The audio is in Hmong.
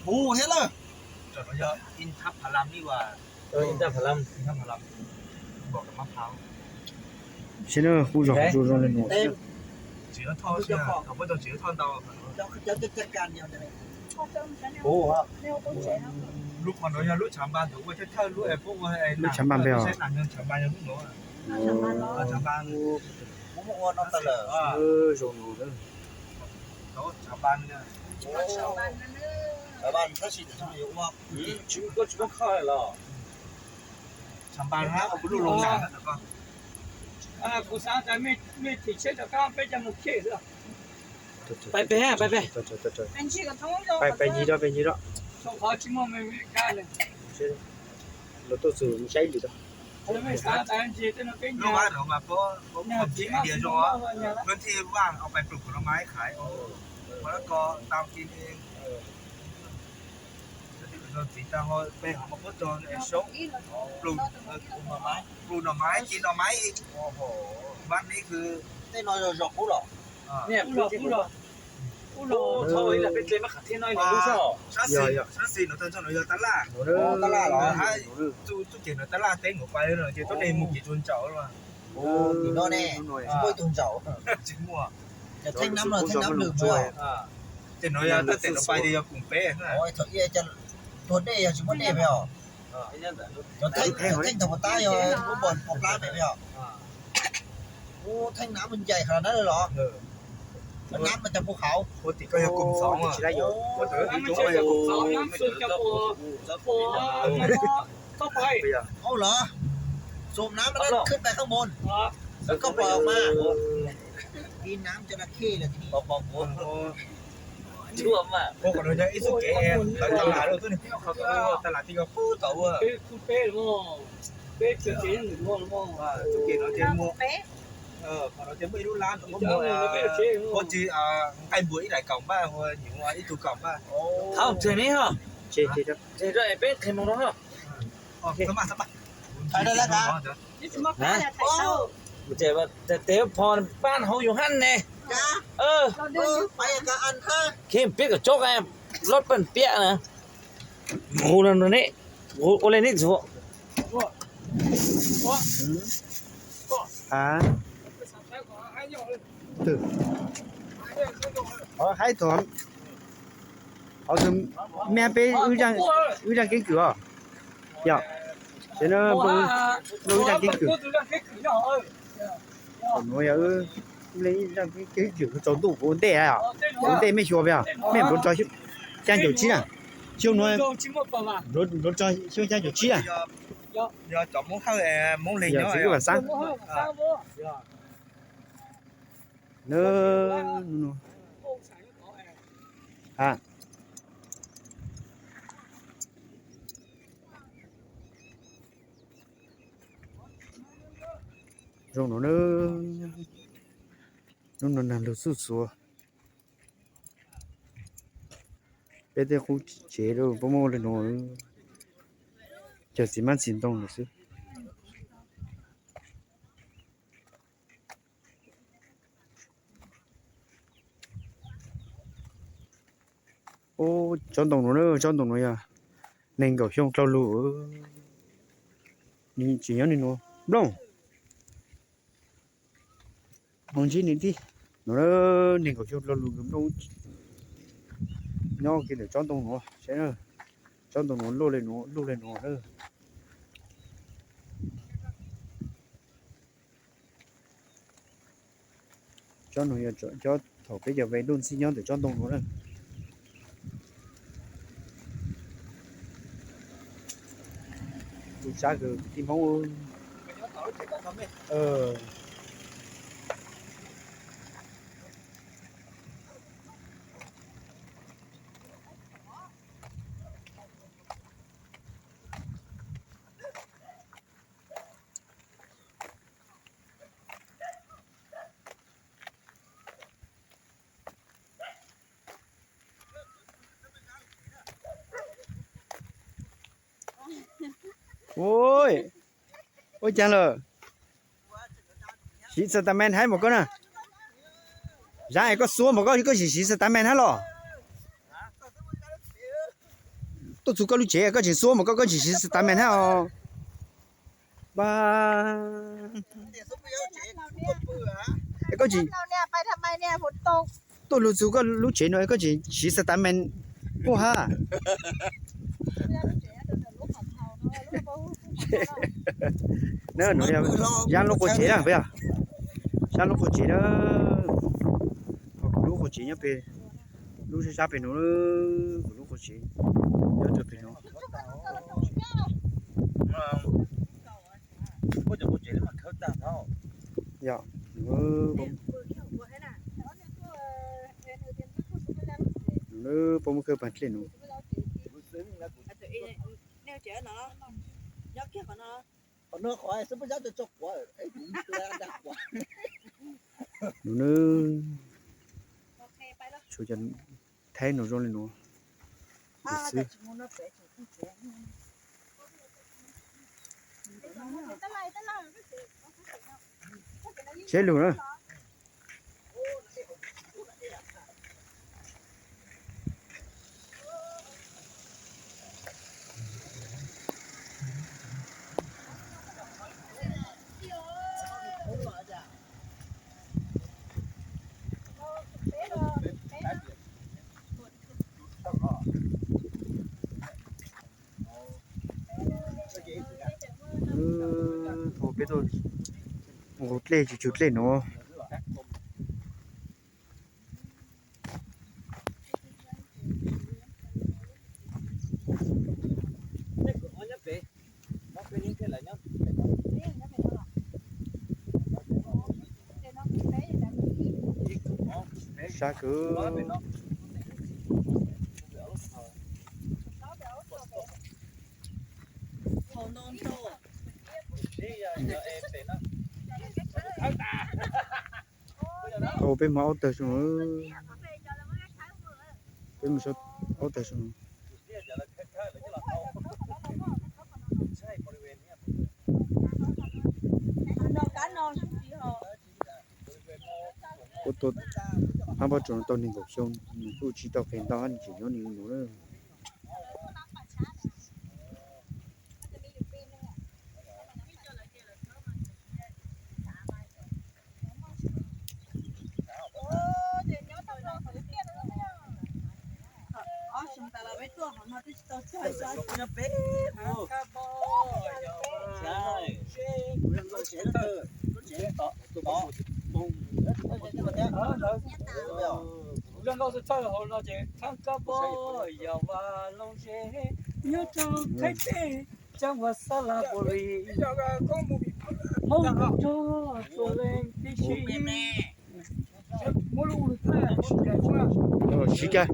Hu thiab lawm. Tab pha lam li as. Tab pha lam. Tab pha lam. Sim no kuv zog zoo zoo li no. Lub qhov no yog lub tshav npas ntawd ua thawj thawj lub es poob ua lub tshav npas npeg os. Tshav npas yog lub no. Tshav npas. Kuv muab ua no tas lawm. Zoo no. Tshav npas. Tshav npas tab sis yuav ua. Tsis muaj koj tsis muaj kho los. Tshav npas hab kuv lub loo na. Kuv xav tas mej thim tsheb rov qab peb coj mus khej xwb. Pais pem, pais pem. Pais ncig rau, pais ncig rau. Los tuaj txug saib li rau. Lub vaj no mas peb, peb pom txiv diav zoo, peb thij vaj o pais plug kuv no mas ib qhaiv, qhov no ko tau ki txiv tag ho peb ho mas peb tso soob, plug, plug no mas ci no mas vaj no kws tej no zog qub los. Sab xis no tag nrho no yog tab laj, tab laj los hab txuj ceg no tab laj teb nuav pais no ces tuab neeg mus kev tsuag ntsaum. Tim no ne, tsis muaj ib tug ntsaum. Cov theej nab no theej nab lwm mus. Ces no yog tab tom no pais ces yog koom peb. Thaum ub tuag dej yog tsis muaj dej peb os. Cov theej thaum tab yog lub npog pov plab pem peb os. Ub, theej nab mas ncaim qhov nab los. Nab mas cov pub qhauv. Ua tim koj yog koom xov. Ua lawm, xum nab mas khwb pais qab moos, koj pom mas. Ib nab cov na khej lawm. Ua qhov no yog ib txoj kev tawm tas las, tuab neeg pib qhov tawm tas las twb yog pub tau ua. Txoj kev no ces muaj, qhov no ces muaj ib lub lab, muaj tsis nqaij npua ib daim kaum npaj, ua nyuj ua ib tug kaum npaj. Thaum tseg ne ho, tseg rau es peb qhia moo no ho. Tes pho pab hauv yus hab ne. Khe peb kom tsob loj paj piam na. Hu no ne, ua li ne. Haib tug, mej peb wb zaaj keeb kwm os. Yog, wb zaaj keeb kwm. Nuav yog wb le zaaj keeb kwm tsaus ntuj kuv ua ntej, kuv ua ntej mej xyuas peb os, mej npuav tso xyoo caum tsib na. Xyoo nuav npuav tso xyoo caum tsib na. Yog cov Moob Hawj, Moob Leeg nyob Xeev Khuj Vam Xaab. Zoo no, hnub no nag lug xuj xuav. Peb tej qub tsev lawm puab muab ua le nuav, cov txiv hmab txiv ntoo lawm xwb. Ub, tsob ntoo nuav, tsob ntoo nuav yog neeg nkaum xyoo dlau lug, tsis nyob li nuav nplooj. Mus ntsib nws tij, nuav neeg nkaum xyoo dlau lug nplooj nyob kiag ntawm tsob ntoo nuav. Tsob ntoo nuav luaj le nuav, luaj le nuav. Tsob nuav yog tsob thaum peb cov vais luj ntxhib nyob ntawm tsob ntoo nuav na. Tu sab kawg kwv tij Hmoob. Ua, ua caag lawm? Siv xatas mes hab mas koj na. Zaab es koj xuab mas koj, koj sim siv xatas mes hab los? Tuaj txug koj lub tsev koj tseem xuab mas koj, koj tseem siv xab ta mes hab os. Koj tseem tuaj lug txug koj lub tsev no koj tseem siv xab ta mes puab hab. Zab lub qua tsev na, zab lub qua tsev na. Kuv lub qua tsev nyob pem, lub sab sab pem nuav, kuv lub qua tsev nyob rua pem nuav. Puab muab khawb paag dlej nuav. Nuav, thaib nuav zoo le nuav xwb. Tsheb lug na. Peb tuaj nqus dlej tsis tsug dlej nuav. Sab kawg. Tau peb moog ob tawg zoo. Peb moog ob tawg zoo. Puab tuaj hab pob tsuas tau neeg nkaum xyoo, nws kuj tsis tau qis ntau hab, nws tseem nyob nws nuav lawm. Kuv zaj nkauj xwm txheej hauv no ces txhawb koj pab yog vas loo zeb nyob rau Thaib teb, cag vas Xab Las Npus Lis, Hmoob nyob rau Txuas Leej tib si. Sib kag.